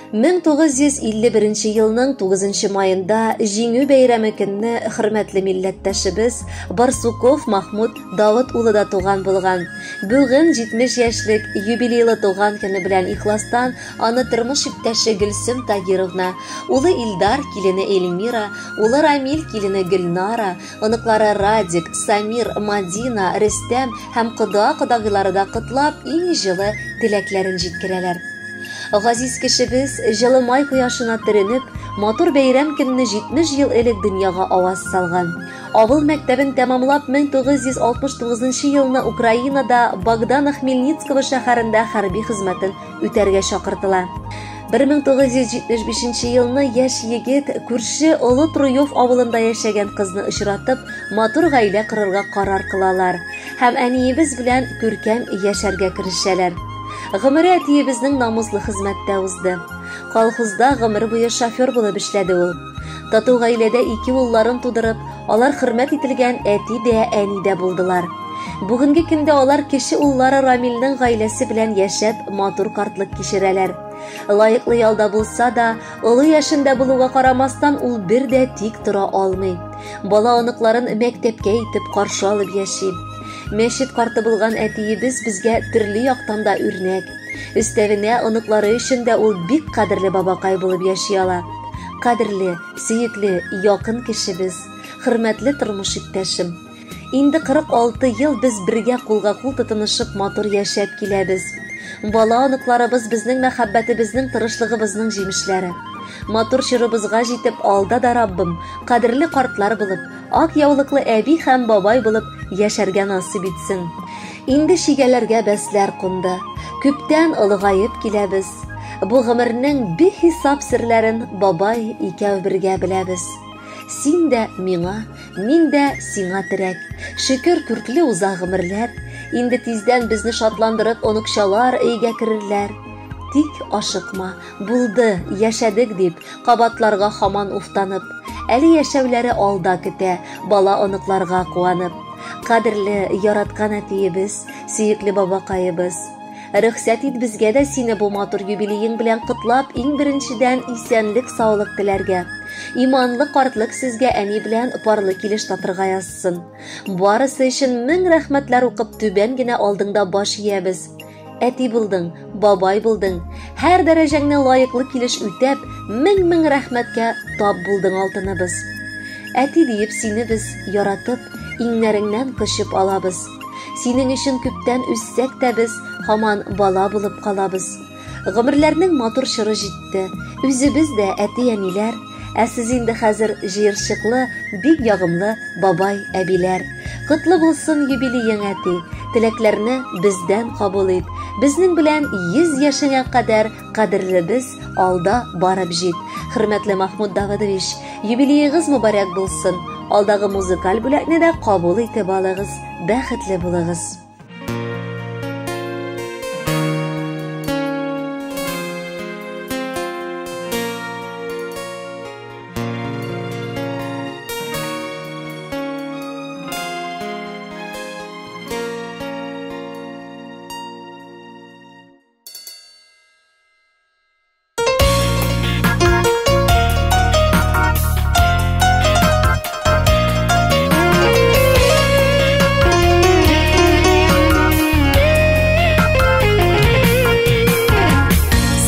1951 елның 9 маенда Җиңү бәйрәме көнне хөрмәтле милләттәшебез Барсуков Махмуд Давыт улы да туган булган. Бүген 70 яшьлек юбилейлы туган көне белән ихластан аны тормыш иптәше Гөлсем Тагировна, улы Илдар, килене Эльмира, улы Рамил, килене Гөлнара, оныклары Радик, Самир, Мадина, Рөстәм һәм кода-кодагыйлары да котлап, иң җылы теләкләрен җиткерәләр. Газиз кешебез җылы май кояшына төренеп, матур бәйрәм көнне 70 ел элек дөньяга аваз салган. Авыл мәктәбен тәмамлап 1969 елны Украинада Богдана Хмельницкого шәһәрендә хәрби хезмәтен үтәргә чакыртыла. 1975 елны яшь егет күрше Олы Труев авылында яшәгән кызны очратып, матур гаилә корырга карар кылалар һәм әниебез белән күркәм яшәргә керешәләр. Гомере әтиебезнең намуслы хезмәттә узды. Колхозда гомер буе шофер булып эшләде ул. Тату гаиләдә ике улларын тудырып, алар хөрмәт ителгән әти дә, әни дә булдылар. Бүгенге көндә алар кече уллары Рамилнең гаиләсе белән яшәп, матур картлык кичерәләр. Лаеклы ялда булса да, олы яшендә булуга карамастан, ул бер дә тик тора алмый. Бала оныкларын мәктәпкә итеп каршы алып яши. Мәчет карты булган әтиебез безгә төрле яктан да үрнәк. Өстәвенә оныклары өчен дә ул бик кадерле бабакай булып яши ала. Кадерле, сөекле, якын кешебез, хөрмәтле тормыш иптәшем. Инде 46 ел без бергә кулга-кул тотынышып матур яшәп киләбез. Бала оныкларыбыз безнең мәхәббәтебезнең, тырышлыгыбызның җимешләре. Матур чорыбызга җитеп, алда да Раббым, кадерле картлар булып, ак яулыклы әби һәм бабай булып яшәргә насыйп итсен. Инде чигәләргә бәсләр кунды. Күптән олыгаеп киләбез. Бу гомернең бихисап серләрен бабай икәү бергә беләбез. Син дә миңа, мин дә сиңа терәк. Шөкер, күркле уза гомерләр. Инде тиздән безне шатландырып оныкчалар өйгә керерләр. Тик ашыкма, булды, яшәдек дип, кабатларга хаман уфтанып. Әле яшәүләре алда көтә, бала оныкларга куанып. Кадерле, яраткан әтиебез, сөекле бабакаебыз. Рөхсәт ит безгә дә сине бу матур юбилеең белән котлап, иң беренчедән исәнлек, саулык теләргә. Иманлы картлык сезгә әни белән парлы килеш татырга язсын. Барысы өчен мең рәхмәтләр укып түбән генә алдыңда баш иябез. Әти булдың, бабай булдың, һәр дәрәҗәңне лаеклы килеш үтәп, мең-мең рәхмәткә тап булдың алтыныбыз. Әти диеп сине без яратып, иңнәреңнән кочып алабыз. Синең өчен күптән үссәк тә без һаман бала булып калабыз. Гомерләрнең матур чоры җитте. Үзебез дә әти-әниләр, ә сез инде хәзер җыерчыклы, бик ягымлы бабай, әбиләр. Котлы булсын юбилеең, әти. Теләкләрне бездән кабул ит. Безнең белән 100 яшеңә кадәр кадерлебез алда барып җит. Хөрмәтле Махмуд Давыдович, юбилеегыз мөбарәк булсын. Алдагы музыкаль бүләкне дә кабул итеп алыгыз. Бәхетле булыгыз.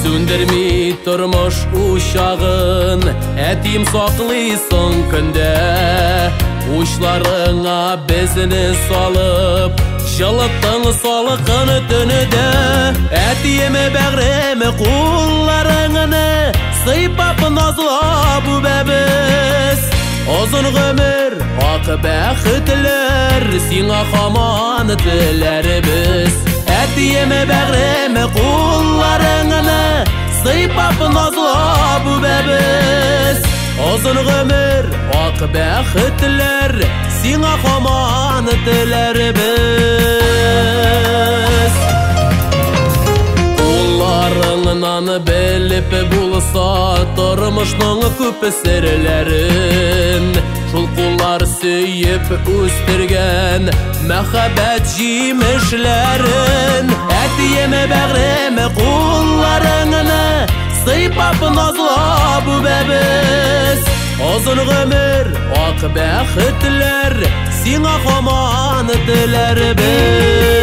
Сүндерми тормыш учагын, әтием саклый соң көндә. Учларыңа безне салып, җылыттың салкын төнедә. Әтием бәгърем кулларыңны сыйпап назлап үбәбез. Озын гомер, ак бәхетләр сиңа һаман теләрбез. Әтием бәгърем кулларыңны сыйпап назлап үбәбез. Озын гомер, ак бәхетләр сиңа һаман теләрбез. Кулларыңнан белеп булса тормышның күп серләрен, шул куллар сөеп үстергән мәхәббәт җимешләрен. Әтием бәгърем кулларыңны сыйпап сыйпап назлап үбәбез. Озын гомер, ак бәхетләр сиңа һаман теләрбез.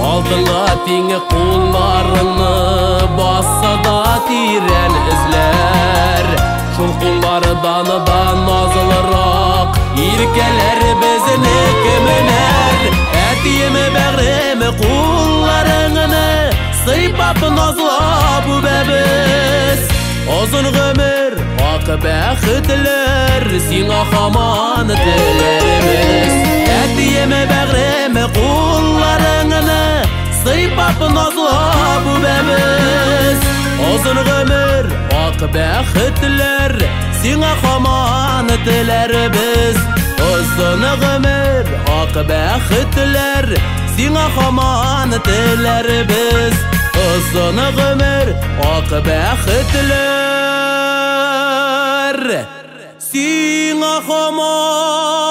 Алтынга тиң кулларыңны басса да тирән эзләр, шул куллардан да назлырак иркәләр безне кемнәр. Әтием бәгърем кулларыңны сыйпап назлап үбәбез. Озын гомер, ак бәхетләр сиңа һаман теләрбез. Әтием бәгърем кулларыңны сыйпап назлап үбәбез. Озын гомер, ак бәхетләр сиңа һаман теләрбез. Озын гомер, ак бәхетләр сиңа һаман теләрбез. Озын гомер, ак бәхетләр сиңа һаман